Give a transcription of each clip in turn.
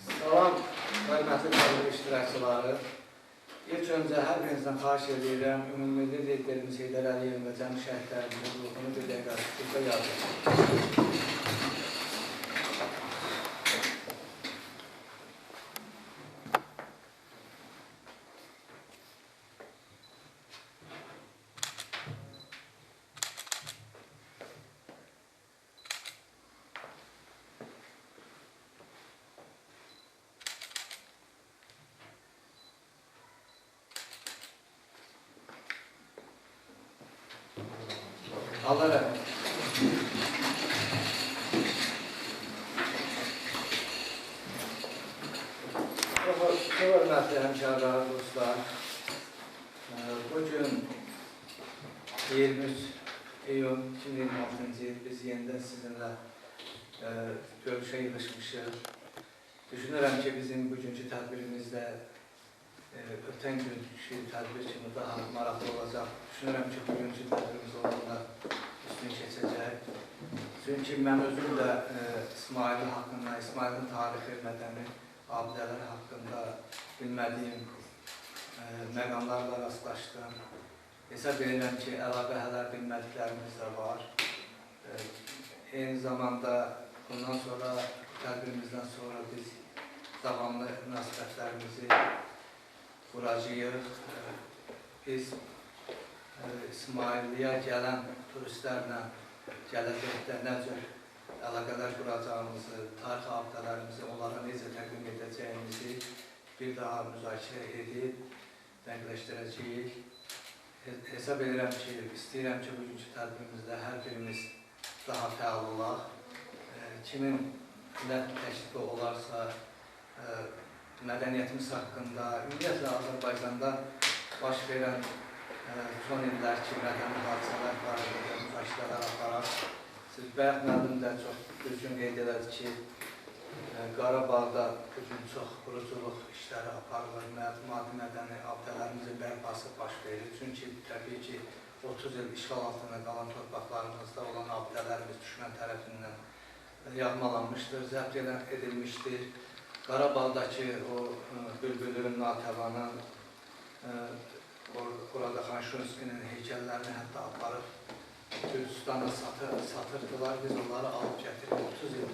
Salam, hörmətli tədbir iştirakçıları. İlk öncə hər birinizdən xahiş edirəm, ümummilli liderimiz Heydər Əliyevin və cəmi şəhidlərimizin ruhunu bir dəqiqə sükutla yad edin. Allah rəhmət etsin. Çox hörmətli həmkarlar, dostlar. Bugün 23 iyun 2026-cı il biz yenidən sizinlə görüşə yığışmışıq. Düşünürəm ki, bizim bugünkü tədbirimizdə ötən günkü tədbir kimi daha maraqlı olacaq. Düşünürəm ki, bugünkü tədbirimiz onunla üstün keçəcək. Çünki mən özüm də İsmayıl haqqında, İsmayılın tarixi, mədəni abidələri haqqında bilmədiyim məqamlarla rastlaşdım. Hesab edirəm ki, əlavə hələ bilmədiklərimiz də var. Eyni zamanda bundan sonra, tədbirimizdən sonra biz davamlı münasibətlərimizi quracağıq. Biz İsmayıllıya gələn turistlərlə gələcəkdə nə cür əlaqələr quracağımızı, tarix abidələrimizi onlara necə təqdim edəcəyimizi bir daha müzakirə edib dəqiqləşdirəcəyik. Hesab edirəm ki, istəyirəm ki, bugünkü tədbirimizdə hər birimiz daha fəal olaq. Kimin nə təklifi olarsa, mədəniyyətimiz haqqında, ümumiyyətlə Azərbaycanda baş verən son illər ki, mədəni hadisələr barədə müzakirələr aparaq. Siz bayaq müəllim də çox düzgün qeyd elədi ki, Qarabağda bugün çox quruculuq işləri aparılır, maddi mədəni abidələrimizin bərpası baş verir. Çünki təbii ki, 30 il işğal altında qalan torpaqlarımızda olan abidələrimiz düşmən tərəfindən yağmalanmışdır, zəbt edilmişdir. Qarabağdakı o Bülbülün, Natəvanın, orada Xan Şunskinin heykəllərini hətta aparıb Gürcüstana satırdılar. Biz onları alıb gətirib 30 il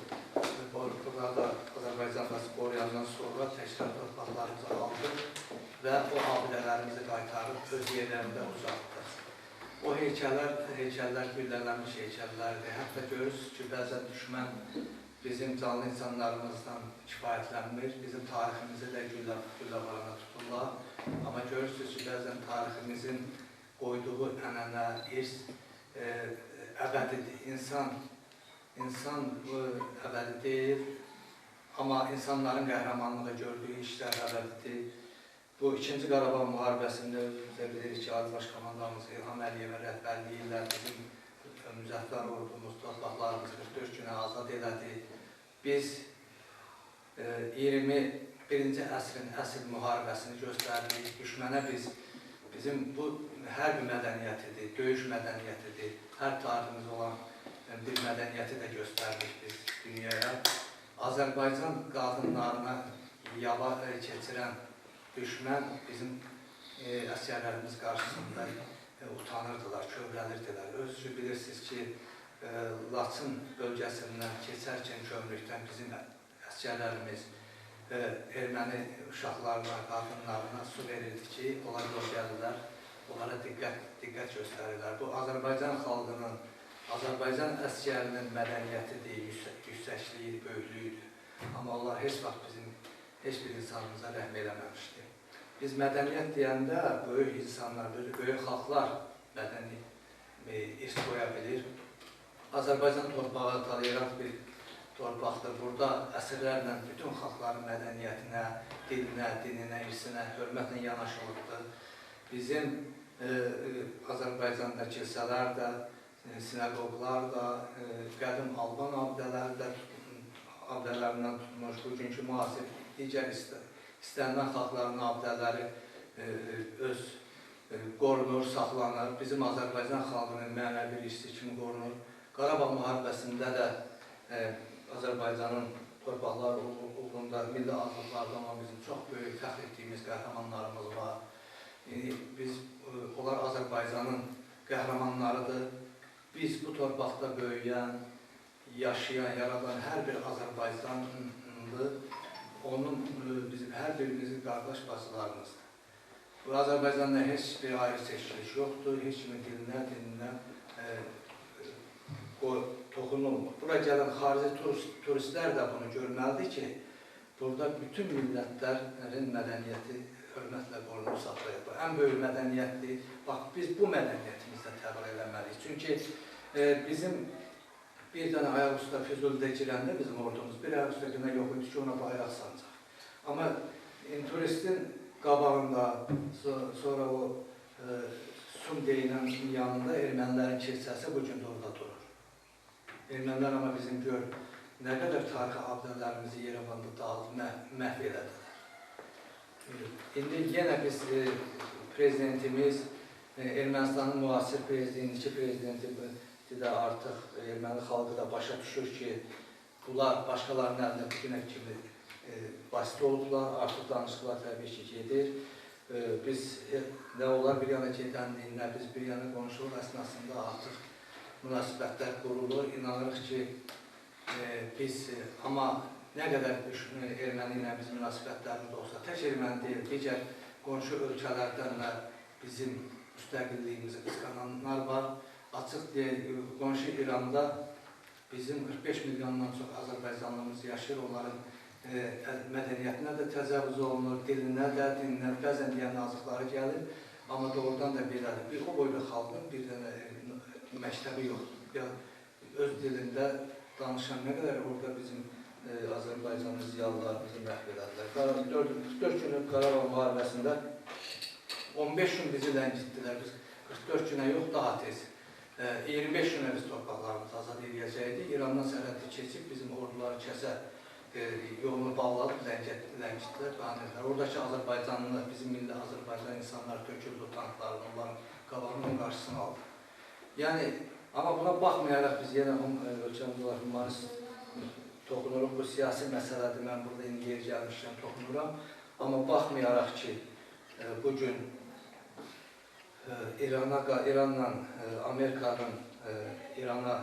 burada Azərbaycanda qoruyandan sonra təkrar torpaqlarımızı aldıq və o abidələrimizi qaytarıb öz yerlərində uzatdıq. O heykəllər güllələnmiş heykəllərdir. Hətta görürsünüz ki, bəzən düşmən bizim canlı insanlarımızdan kifayətlənmir, bizim tariximizi də güllə varana tuturlar. Amma görürsünüz ki, bəzən tariximizin qoyduğu ənənə, irs əbədidir. İnsan əbədi deyil, amma insanların qəhrəmanlığı gördüyü işlər əbədidir. Bu, 2-ci Qarabağ müharibəsində özümüzdə bilirik ki, Ali Baş Komandanımız İlham Əliyevin rəhbərliyi ilə bizim müzəffər ordumuz, torpaqlarımızı 44 günə azad elədi. Biz 21-ci əsrin əsl müharibəsini göstərdik. Düşmənə bizim bu hərbi mədəniyyətidir, döyüş mədəniyyətidir, hərb tariximiz olan bir mədəniyyəti də göstərdik biz dünyaya. Azərbaycan qadınlarına yava keçirən düşmən bizim əsgərlərimiz qarşısında utanırdılar, kövrəlirdilər. Özünüz bilirsiniz ki, Laçın bölgəsindən keçərkən kömrükdən bizim əsgərlərimiz erməni uşaqlarına, qadınlarına su verirdi ki, onlar yol gəlirlər, onlara diqqət göstərirlər. Bu, Azərbaycan xalqının, Azərbaycan əsgərinin mədəniyyətidir, yüksəkliyidir, böyüklüyüdür. Amma onlar heç vaxt bizim heç bir insanımıza rəhm eləməmişdi. Biz mədəniyyət deyəndə böyük insanlar, böyük xalqlar mədəni irs qoya bilir. Azərbaycan torpağı tolerant bir torpaqdır. Burada əsrlərlə bütün xalqların mədəniyyətinə, dilinə, dininə, irsinə hörmətlə yanaşılıbdır. Bizim Azərbaycanda kilsələr də, sinagoglar da, qədim Alban abidələrindən tutmuş, bugünkü müasir digər istənilən xalqların abidələri öz qorunur, saxlanır. Bizim Azərbaycan xalqının mənəvi irsi kimi qorunur. Qarabağ müharibəsində də Azərbaycanın torpaqları uğrunda milli azlıqlardan olan bizim çox böyük fəxr etdiyimiz qəhrəmanlarımız var. Onlar Azərbaycanın qəhrəmanlarıdır. Biz bu torpaqda böyüyən, yaşayan, yaradan hər bir Azərbaycanlı, onun bizim hər birimizin qardaş bacılarımızdır. Bu Azərbaycanda heç bir ayrı seçkilik yoxdur, heç kimin dilinə, dininə toxunulmur. Bura gələn xarici turistlər də bunu görməlidir ki, burada bütün millətlərin mədəniyyəti hörmətlə qorunub saxlayır. Bu ən böyük mədəniyyətdir. Bax, biz bu mədəniyyətimizlə təbrik eləməliyik. Çünki bizim bir dənə ayaq üstə Füzulidə girəndə bizim ordumuz bir ayaq üstə girəndə yox idi ki, ona bayraq sancaq. Amma turistin qabağında, sonra o Sum deyilən yanında ermənilərin kilsəsi bugün də orada durur. Ermənilər amma bizim gör, nə qədər tarixi abidələrimizi Yerevanda dağıldı, məhv elədilər. İndi yenə biz prezidentimiz, Ermənistanın müasir prezidenti, indiki prezidenti də artıq erməni xalqı da başa düşür ki, bunlar başqalarının əlində bu günə kimi vasitə olublar, artıq danışıqlar təbii ki, gedir. Biz nə onlar bir yana gedənlik, nə biz bir yana qonşuluq əsnasında artıq münasibətlər qurulur. İnanırıq ki, biz amma nə qədər erməni ilə biz münasibətlərimiz olsa, tək erməni deyil, digər qonşu ölkələrdən də bizim müstəqilliyimizi qısqananlar var. Açıq deyil, qonşu İranda bizim 45 milyondan çox Azərbaycanlımız yaşayır, onların mədəniyyətinə də təcavüz olunur, dilinə də, dininə bəzən deyən nazıqları gəlir, amma doğrudan da belədir. Bir o boyda xalqın bir dənə məktəbi yoxdur. Öz dilində danışan nə qədər orada bizim Azərbaycanlı ziyalılarımızı məhv elədilər. 44 günlük Qarabağ müharibəsində 15 gün bizi ləngitdilər. Biz 44 günə yox, daha tez. 25 günə biz torpaqlarımızı azad edəcəkdik. İrandan sərhəddi keçib bizim orduları kəsə yolunu bağladıb, ləngitdilər, bəhanədilər. Oradakı Azərbaycanlı, bizim milli Azərbaycan insanları töküldü o tankların, onların qabağının qarşısını aldı. Yəni, amma buna baxmayaraq biz yenə ölkəmiz olaraq humanist toxunuruq. Bu siyasi məsələdir, mən burada indi yer gəlmişkən toxunuram. Amma baxmayaraq ki, bugün İranla Amerikanın İrana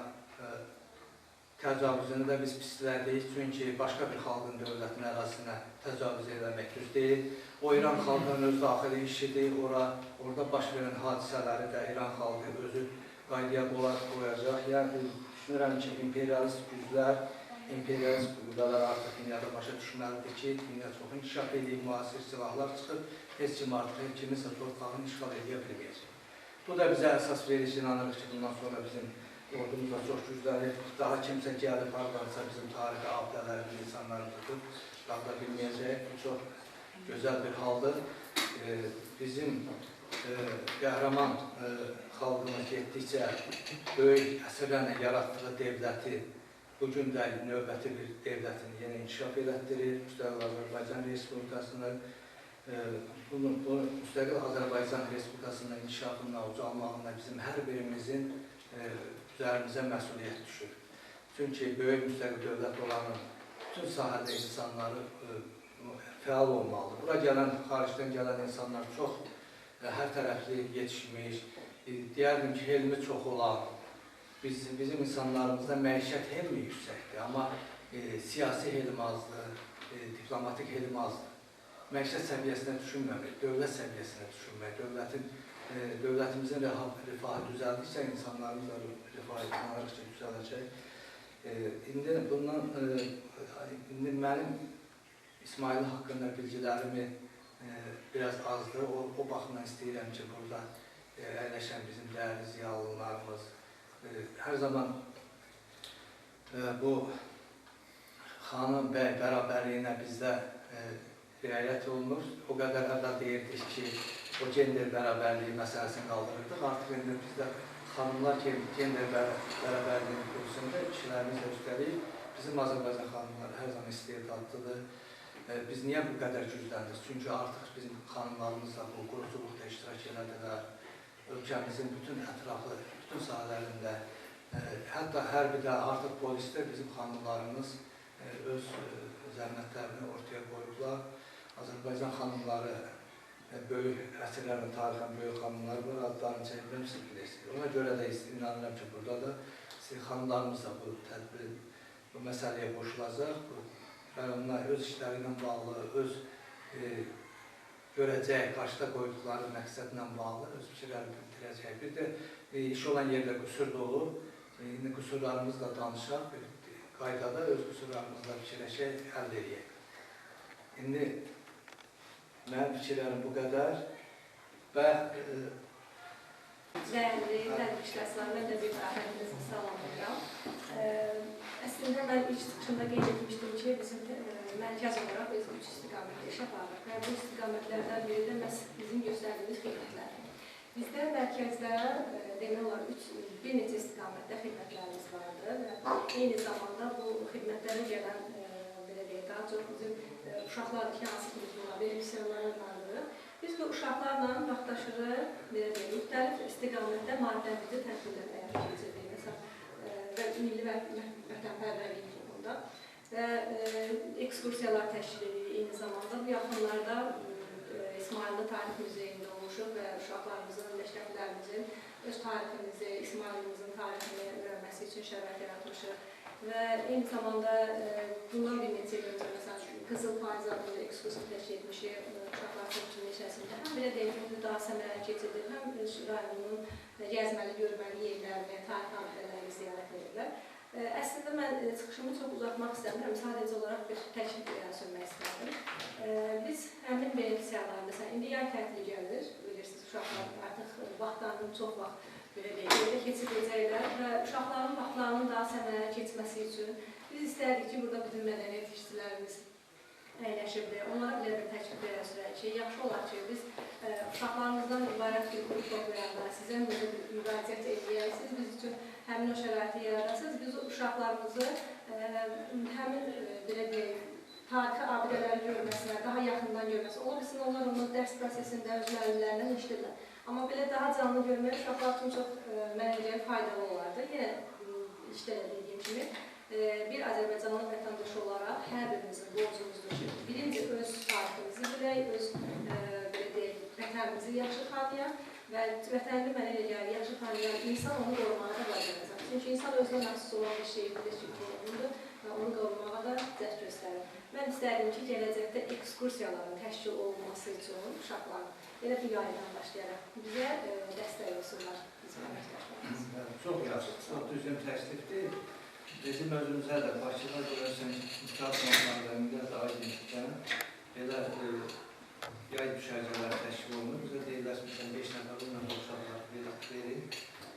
təcavüzünü də biz pislədik, çünki başqa bir xalqın dövlətin ərazisinə təcavüz eləmək düz deyil. O İran xalqının öz daxili işidir, orada baş verən hadisələri də İran xalqı özü qaydaya qoyacaq. Yəni, düşünürəm ki, imperialist güclər, imperialist qüvvələr artıq dünyada başa düşməlidir ki, dünya çox inkişaf edib, müasir silahlar çıxıb, heç kim artıq kiminsə torpağını işğal edə bilməyəcək. Bu da bizə əsas verir ki, inanırıq ki, bundan sonra bizim ordumuz da çox güclənir. Daha kimsə gəlib hardansa bizim tarixi abidələrimizi, insanlarımızı dağıda bilməyəcək. Bu çox gözəl bir haldır. Bizim qəhrəman xalqımız getdikcə böyük əsrlərlə yaratdığı devləti, bugün də növbəti bir devlətini yenə inkişaf elətdirir. Müstəqil Azərbaycan Respublikasını, bu Müstəqil Azərbaycan Respublikasının inkişafına, ucalmağına bizim hər birimizin üzərimizə məsuliyyət düşür. Çünki böyük müstəqil dövlət olanın bütün sahədə insanları fəal olmalıdır. Bura gələn, xaricdən gələn insanlar çox hər tərəfli yetişmiş, deyərdim ki, elmi çox olan, bizim insanlarımızda məişət elmi yüksəkdir, amma siyasi elm azdır, diplomatik elm azdır. Məişət səviyyəsinə düşünməmək, dövlət səviyyəsinə düşünmək, dövlətimizin rifahı düzəldikcə insanlarımız da rifahı inanırıq ki, düzələcək. İndi mənim İsmayıl haqqında bilgilərimi biraz azdır. O baxımdan istəyirəm ki, burada əyləşən bizim dəyərli ziyalılarımız hər zaman bu xanım bəy bərabərliyinə bizdə riayət olunur. O qədər əvvəl deyirdik ki, o gender bərabərliyi məsələsini qaldırırdıq. Artıq indi bizdə xanımlar gender bərabərliyinin kursunda kişilərimiz də üstəlik bizim Azərbaycan xanımları hər zaman istedadlıdır. Biz niyə bu qədər gücləndik? Çünki artıq bizim xanımlarımız da bu quruculuqda iştirak elədilər. Ölkəmizin bütün ətraflı, bütün sahələrində Hətta hərbidə artıq polisdə bizim xanımlarımız öz zəhmətlərini ortaya qoyublar. Azərbaycan xanımları böyük əsrlərlə tarixən böyük xanımlar var, adlarını çəkmirəm, siz bilirsiniz. Ona görə də inanıram ki, burada da xanımlarımız da bu tədbirin, bu məsələyə qoşulacaq. Bu rayonlar öz işləri ilə bağlı, öz görəcək, qarşıda qoyduqları məqsədlə bağlı öz fikirlərini bildirəcək. Bir də iş olan yerdə qüsur da olur. İndi qüsurlarımızla danışaq, bir qaydada öz qüsurlarımızla fikirləşək, həll eləyək. İndi mənim fikirlərim bu qədər. Və Dəyərli tədbirçilər, mən də bir daha hepinizi salamlayıram. Əslində mən ilk çıxışımda qeyd etmişdim ki, bizim mərkəz olaraq biz 3 istiqamətdə iş aparırıq və bu istiqamətlərdən biri də məhz bizim göstərdiyimiz xidmətlərdir. Bizdə mərkəzdə demək olar bir neçə istiqamətdə xidmətlərimiz vardır və eyni zamanda bu xidmətlərə gələn belə deyək, daha çox bizim uşaqlardır ki, hansı ki biz buna beneficiarlara adlandırırıq. Biz bu uşaqlarla vaxtaşırı, belə deyək, müxtəlif istiqamətdə maarifləndirici tədbirlər həyata keçiririk. Məsələn, və milli vətənpərvərlik ruhunda və ekskursiyalar təşkil edirik. Eyni zamanda bu yaxınlarda İsmayıllı Tarix Muzeyində olmuşuq və uşaqlarımızın, məktəblərimizin öz tariximizi, İsmayıllımızın tarixini öyrənməsi üçün şərait yaratmışıq. Və eyni zamanda bundan bir neçə il öncə, məsələn, Qızıl Payız adlı ekskursiya təşkil etmişik uşaqlar üçün neçəsində. Həm belə deyək ki, daha səmərəli keçirilir, həm öz rayonunun gəzməli, görməli yerlərini, tarixi abidələrini ziyarət edirlər. Əslində mən çıxışımı çox uzatmaq istəmirəm, sadəcə olaraq bir təklif irəli sürmək istərdim. Biz həmin benefisiarlar, məsələn, indi yay tətili gəlir, bilirsiniz, uşaqlar artıq vaxtlarının çox vaxt belə deyək, evdə keçiriləcəklər və uşaqların vaxtlarının daha səmərəli keçməsi üçün biz istərdik ki, burada bizim mədəniyyət işçilərimiz əyləşibdir. Onlara belə bir təklif irəli sürək ki, yaxşı olar ki, biz uşaqlarımızdan ibarət bir qrup toplayanda sizə müraciət edəyək, siz biz üçün həmin o şəraiti yaradasınız, biz uşaqlarımızı həmin belə deyək, tarixi abidələri görməsinə, daha yaxından görməsinə, ola bilsin onlar onu dərs prosesində öz müəllimlərindən eşidirlər. Amma belə daha canlı görmək uşaqlar üçün çox mənə görə faydalı olardı. Yenə işdə də dediyim kimi, bir Azərbaycanlı vətəndaşı olaraq hər birimizin borcumuzdur ki, birinci öz tariximizi bilək, öz belə deyək, vətənimizi yaxşı tanıyaq və vətənini mənə elə gəlir, yaxşı tanıyan insan onu qorumağa da bacaracaq. Çünki insan özünə məxsus olan bir şeyi bilir ki, qoruğundur və onu qorumağa da cəhd göstərir. Mən istərdim ki, gələcəkdə ekskursiyaların təşkil olunması üçün uşaqların elə bu yaydan başlayaraq bizə dəstək olsunlar bizim əməkdaşlarımız. Çox yaxşı, çox düzgün təklifdir. Bizim özümüzə də Bakıda görürsən, İnşaat Fonlarında, Millət Agentlikdən belə yay düşərgələri təşkil olunur. Bizə deyirlər ki, məsələn, 5 nəfər onunla uşaqlar verin.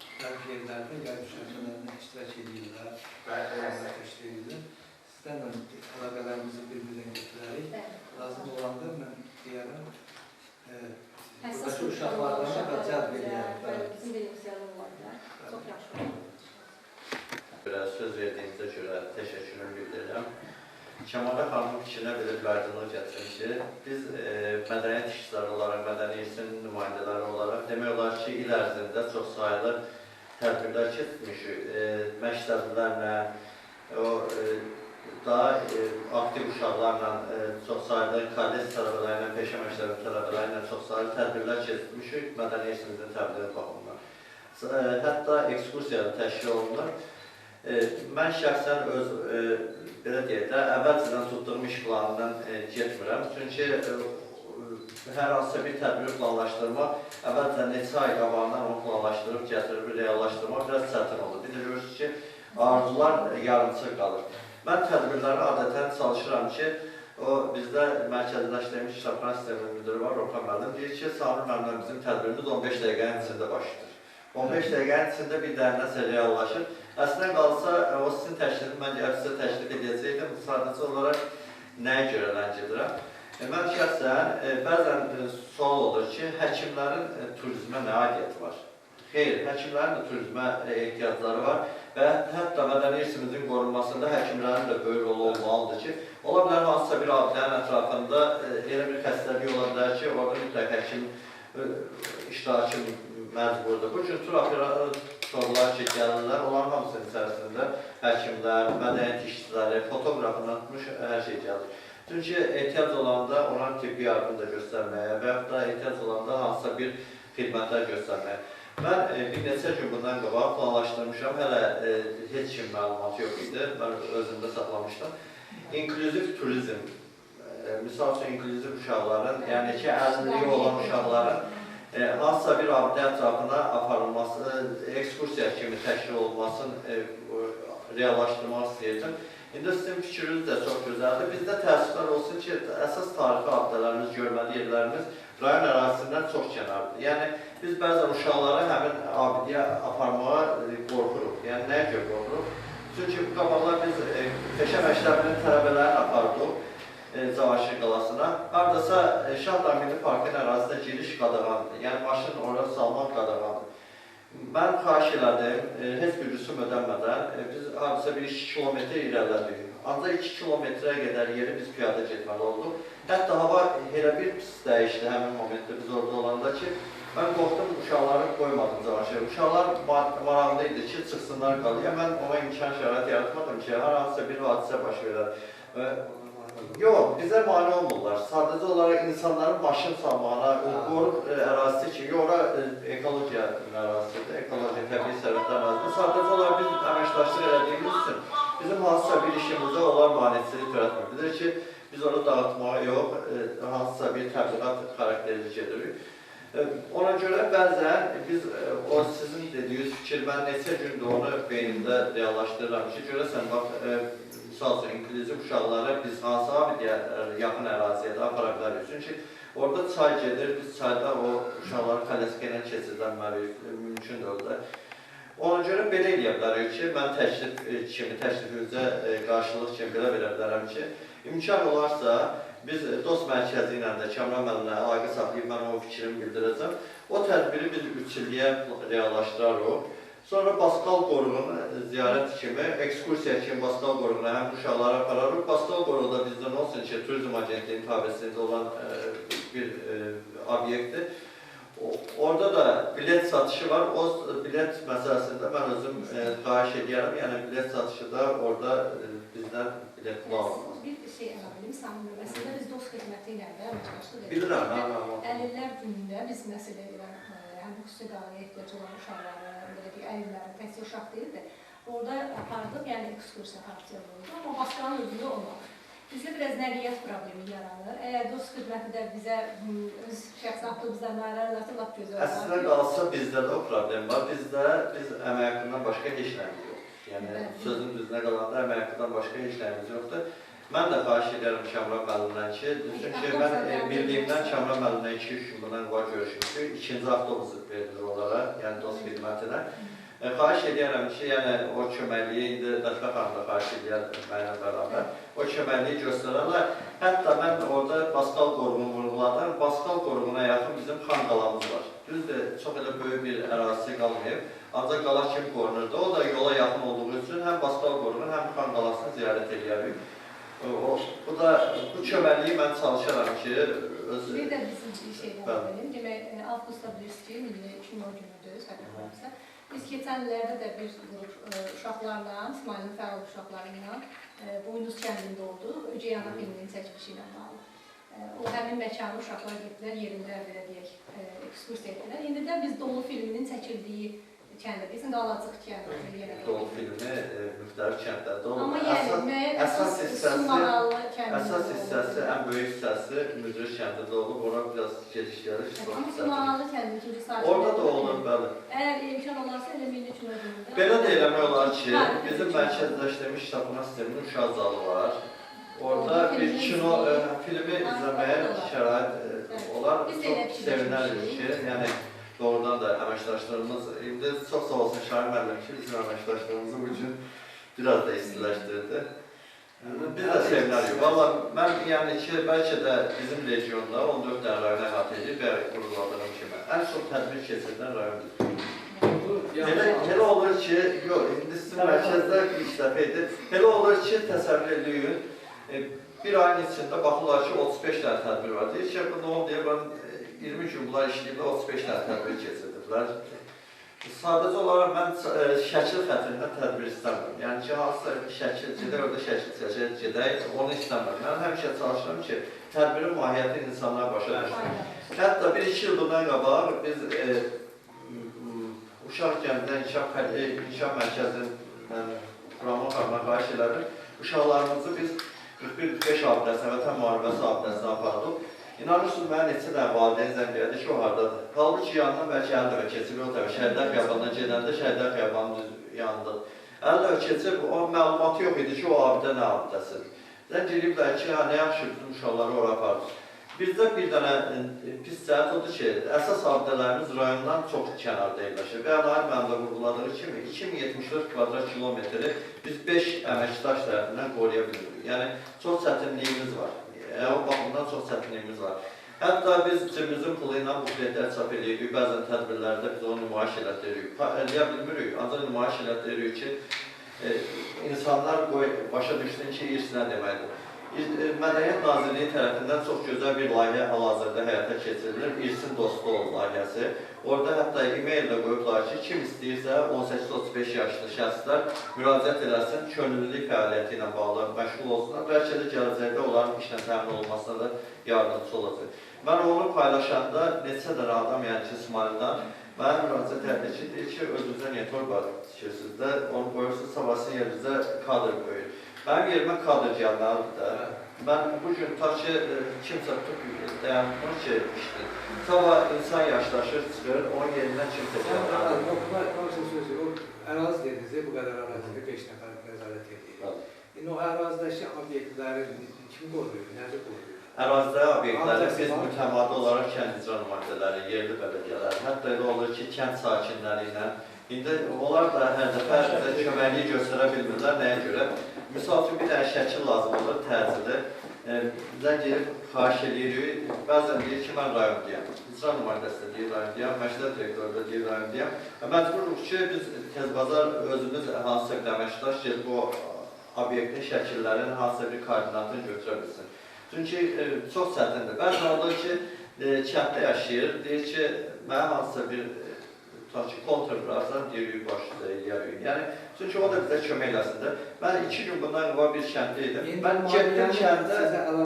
Müxtəlif yerlərdə yay düşərgələrində iştirak edirlər, bayramlar təşkil edirlər. Sizlərlə əlaqələrimizi bir-birinə götürərik. Lazım olanda mən deyərəm, buradakı uşaqlardan da cəlb eləyərəm. Bizim beneficiarlar ola bilər. Çox yaxşı olar. Söz verdiyinizə görə təşəkkürümü bildirirəm. Kəmalə xanımın fikrinə belə bir aydınlıq gətirim ki, biz mədəniyyət işçiləri olaraq, mədəni irsin nümayəndələri olaraq demək olar ki, il ərzində çox sayılı tədbirlər keçirmişik. Məktəblərlə, daha aktiv uşaqlarla, çox sayılı kollec tələbələri ilə, peşə məktəbi tələbələri ilə çox sayılı tədbirlər keçirmişik mədəni irsimizin təbliği baxımından. Hətta ekskursiya təşkil olunur. Mən şəxsən öz, belə deyək də, əvvəlcədən tutduğum iş planından getmirəm. Çünki hər hansısa bir tədbiri planlaşdırmaq, əvvəlcədən neçə ay qabağından onu planlaşdırıb, gətirib, reallaşdırmaq biraz çətin olur. Bir də görürsünüz ki, arzular yarımçıq qalır. Mən tədbirləri adətən çalışıram ki, o bizdə mərkəzləşdirilmiş kitabxana sisteminin müdürü var, Orxan müəllim, deyir ki, Samir müəllimlə bizim tədbirimiz 15 dəqiqənin içində başlayır. 15 dəqiqənin içində bir dənə nəsə reallaşır. Əslində qalsa, o sizin təklifini mən gəlib sizə təklif edəcəkdim. Sadəcə olaraq nəyə görə ləngidirəm? Mən şəxsən bəzən sual olur ki, həkimlərin turizmə nə aidiyyəti var? Xeyr, həkimlərin də turizmə ehtiyacları var və hətta mədəni irsimizin qorunmasında həkimlərin də böyük rolu olmalıdır ki, ola bilər hansısa bir abidənin ətrafında elə bir xəstəlik ola bilər ki, orada mütləq həkim iştirakı məcburdur. Bu cür torlar ki, gəlirlər, onların hamısının içərisində həkimlər, mədəniyyət işçiləri, fotoqrafından tutmuş hər şey gəlir. Çünki ehtiyac olanda ona tibbi yardım da göstərməyə və yaxud da ehtiyac olanda hansısa bir xidmətlər göstərməyə. Mən bir neçə gün bundan qabaq planlaşdırmışam, hələ heç kim məlumatı yox idi, mən özümdə saxlamışdım. İnklüziv turizm, misal üçün inklüziv uşaqların, yəni ki, əlilliyi olan uşaqların hansısa bir abidə ətrafına aparılması, ekskursiya kimi təşkil olunmasını reallaşdırmaq istəyirdim. İndi sizin fikriniz də çox gözəldir. Bizdə təəssüflər olsun ki, əsas tarixi abidələrimiz, görməli yerlərimiz rayon ərazisindən çox kənardır. Yəni, biz bəzən uşaqları həmin abidəyə aparmağa qorxuruq. Yəni, nəyə görə qorxuruq? Çünki bu qabaqlar biz Peşə məktəbinin tələbələrini apardıq Cavanşir qalasına. Haradasa Şahdağ Milli Parkının ərazisinə giriş qadağandır. Yəni, maşın oraya salmaq qadağandır. Mən xahiş elədim, heç bir rüsum ödənmədən biz hardasa bir 2 kilometr irəlilədik. Ancaq 2 kilometrə qədər yeri biz piyada getməli olduq. Hətta hava elə bir pis dəyişdi həmin momentdə biz orada olanda ki, mən qorxdum, uşaqları qoymadım Cavanşirə. Uşaqlar maraqlı idi ki, çıxsınlar qalaya. Mən ona imkan şərait yaratmadım ki, hər hansısa bir hadisə baş verər. Yox, bizə mane olmurlar. Sadəcə olaraq insanların maşın salmağına, qoruq ərazisi ki, yox, ora ekologiya ərazisidir, ekologiya, təbii sərvətlər ərazisidir. Sadəcə olaraq biz əməkdaşlıq elədiyimiz üçün bizim hansısa bir işimizə onlar maneçilik törətmir. Bilir ki, biz onu dağıtmağa yox, hansısa bir təbliğat xarakterli gedirik. Ona görə bəzən biz o sizin dediyiniz fikir, mən neçə gündür onu beynimdə reallaşdırıram ki, görəsən, bax, misal üçün, inklüziv uşaqları biz hansı abidiyə yaxın əraziyə də apara bilərik. Çünki orada çay gedir, biz çayda o uşaqları kələska ilə keçirdənməliyik, mümkündür orada. Ona görə belə eləyə bilərik ki, mən təklif kimi, təklifimizə qarşılıq kimi belə verə bilərəm ki, imkan olarsa, biz dost mərkəzi ilə də Kamran müəllimlə əlaqə saxlayıb, mən o fikrimi bildirəcəm. O tədbiri biz 3 illiyə reallaşdırarıq. Sonra Baskal qoruğunu ziyarət kimi, ekskursiya kimi Baskal qoruğuna həm uşaqları apararıq. Baskal qoruğu da bizdən olsun ki, Turizm Agentliyinin tabəsində olan bir obyektdir. Orada da bilet satışı var. O bilet məsələsində mən özüm xahiş edirəm. Yəni bilet satışı da orada bizdən bilet pulu alınmaz. Bir şey əlavə edeyim, Samir bəy. Əslində biz dost xidməti ilə də əməkdaşlıq edirik. Bilirəm, mən. Əlillər günündə biz məsələ edirəm, həm xüsusi qağaya ehtiyac olan uşaqları, belə deyək, əlilləri, təkcə uşaq deyil də, orada apardıq, yəni ekskursiya xarakterli oldu, amma Baskalın özündə olmadı. Bizdə biraz nəqliyyat problemi yaranır. Əgər dost xidməti də bizə öz şəxsi avtobuslarını ayırarlarsa, lap gözəl olar. Əslində qalsa bizdə də o problem var. Bizdə biz əmək haqqından başqa heç nəyimiz yoxdur. Yəni sözün düzünə qalanda əmək haqqından başqa heç nəyimiz yoxdur. Mən də xahiş edirəm Kamran müəllimdən ki, çünki mən bildiyimdən Kamran müəllimdən 2-3 gün bundan qabaq görüşmüşük. İkinci avtobus verilir onlara, yəni dost xidmətinə. Xahiş edirəm ki, yəni o köməkliyi, indi Dəfə xanım da xahiş edir mənimlə bərabər, o köməkliyi göstərərlər. Hətta mən orada Baskal qoruğunu vurğuladım. Baskal qoruğuna yaxın bizim Xan qalamız var. Düzdür, çox elə böyük bir ərazisi qalmayıb, ancaq qala kimi qorunurdu. O da yola yaxın olduğu üçün həm Baskal qoruğunu, həm Xan qalasını ziyarət edərik. Bu da, bu köməkliyi mən çalışaram ki, öz... Bir də bizim bir şey verelim. Demək, avqustda bilirsiniz ki, Milli Kino Günüdür, səhv etmirəmsə. Biz keçən illərdə də bir qrup uşaqlarla, İsmailin fəal uşaqları ilə Boynuz kəndində olduq, Ögey Ana filminin çəkilişi ilə bağlı. O həmin məkanı uşaqlar getdilər, yerində belə deyək, ekskursiya etdilər. İndi də biz Dolu filminin çəkildiyi kəndə, bizim Qalacıq kəndi. Dolu filmi müxtəlif kəndlərdə olur. Amma yəni, müəyyən əsas hissəsi, ən böyük hissəsi Müdrik kəndində olub, ora biraz gediş gəlir. Amma Sumarlı kəndinin ikinci sakinləri. Orada da olur, bəli. Əgər imkan olarsa, elə Milli Kino Günündə. Belə də eləmək olar ki, bizim mərkəzləşdirilmiş kitabxana sisteminin uşaq zalı var. Orada bir kino filmi izləməyə şərait olar. Çox sevinərik ki, yəni doğrudan da əməkdaşlarımız, indi çox sağ olsun Şahin müəllim ki, bizim əməkdaşlarımızı bu gün biraz da istiləşdirdi. Biz də sevinərik. Valla mən yəni ki, bəlkə də bizim regionda 14 dənə rayon əhatə edir və qurguladığım kimi ən çox tədbir keçirilən rayondur. Elə olur ki, yox, indi sizin mərkəzdə ilk dəfə idi. Elə olur ki, təsəvvür eləyin, bir ayın içində baxırlar ki, 35 dənə tədbir var. Deyir ki, bu nə oldu deyə, 20 gün bunlar işləyiblər, 35 dənə tədbir keçirdilər. Sadəcə olaraq mən şəkil xətrindən tədbir istəmirəm. Yəni ki, hansısa şəkil gedək, orada şəkil çəkək, gedək, onu istəmirəm. Mən həmişə çalışıram ki, tədbirin mahiyyəti insanlar başa düşsün. Hətta 1-2 il bundan qabaq biz Uşaq Gənclər İnkişaf Mərkəzinin Quramın xanıma xahiş elədim. Uşaqlarımızı biz 41-45 abidəsinə, Vətən Müharibəsi abidəsinə apardıq. İnanırsınız, mənə neçə dənə valideyn zəng elədi ki, o hardadır. Halbuki yanından bəlkə 50 dəfə keçib, o dəfə Şəhidlər Xiyabanından gedəndə Şəhidlər Xiyabanının düz yanındadır. 50 dəfə keçib, o məlumatı yox idi ki, o abidə nə abidəsidir. Zəng eləyiblər ki, hə, nə yaxşı bizim uşaqları ora apardıq. Bizdə bir dənə pis cəhət odur ki, əsas abidələrimiz rayondan çox kənarda yerləşir. Və Nahid müəllim də vurğuladığı kimi 2074 kvadrat kilometri biz 5 əməkdaş tərəfindən qoruya bilmirik. Yəni, çox çətinliyimiz var. O baxımdan çox çətinliyimiz var. Hətta biz cibimizin pulu ilə bukletlər çap edirik, bəzən tədbirlərdə biz onu nümayiş elətdiririk. Eləyə bilmirik, ancaq nümayiş elətdiririk ki, insanlar başa düşsün ki, irs nə deməkdir. Mədəniyyət Nazirliyi tərəfindən çox gözəl bir layihə hal-hazırda həyata keçirilir, İrsin Dostu ol layihəsi. Orada hətta e-mail də qoyublar ki, kim istəyirsə 18-35 yaşlı şəxslər müraciət eləsin, könüllülük fəaliyyəti ilə bağlı məşğul olsunlar. Bəlkə də gələcəkdə onların işlə təmin olunmasına da yardımcı olacaq. Mən onu paylaşanda neçə dənə adam, yəni ki, İsmaildən mənə müraciət elədi ki, deyir ki, özünüzə niyə torba tikirsiniz də, onu qoyursunuz, sabah sizin yerinizə kadr qoyur. Mənim yerimə kadr gəlməlidir də. Mən bugün ta ki, kimsə tutub dayanmır ki, işdir. Sabah insan yaşlaşır, çıxır, onun yerindən kimsə gəlməlidir. Buna söz yox, ərazi dediniz, bu qədər ərazidə 5 nəfər nəzarət edir. İndi o ərazidəki obyektləri kim qoruyur, necə qoruyur? Ərazidə obyektləri biz mütəmadi olaraq kənd icra nümayəndələri, yerli bələdiyyələr, hətta elə olur ki, kənd sakinləri ilə, indi onlar da hər dəfə bizə köməkliyi göstərə bilmirlər, nəyə görə? Misal üçün, bir dənə şəkil lazım olur, təcili. Zəng edib xahiş edirik, bəzən deyir ki, mən rayondayam, icra nümayəndəsi də deyir rayondayam, məktəb direktoru da deyir rayondayam. Məcburuq ki, biz Tezbazar özümüz hansısa bir əməkdaş gedib o obyektin şəkillərinin hansısa bir koordinatını götürə bilsin. Çünki çox çətindir. Bəzən olur ki, kənddə yaşayır, deyir ki, mənə hansısa bir tutaq ki, kontur buraxsan, deyirik, baş üzə eləyərik. Yəni, çünki o da bizə kömək eləsin də. Mən 2 gün bundan qabaq bir kənddə idim. Mən getdim kəndə,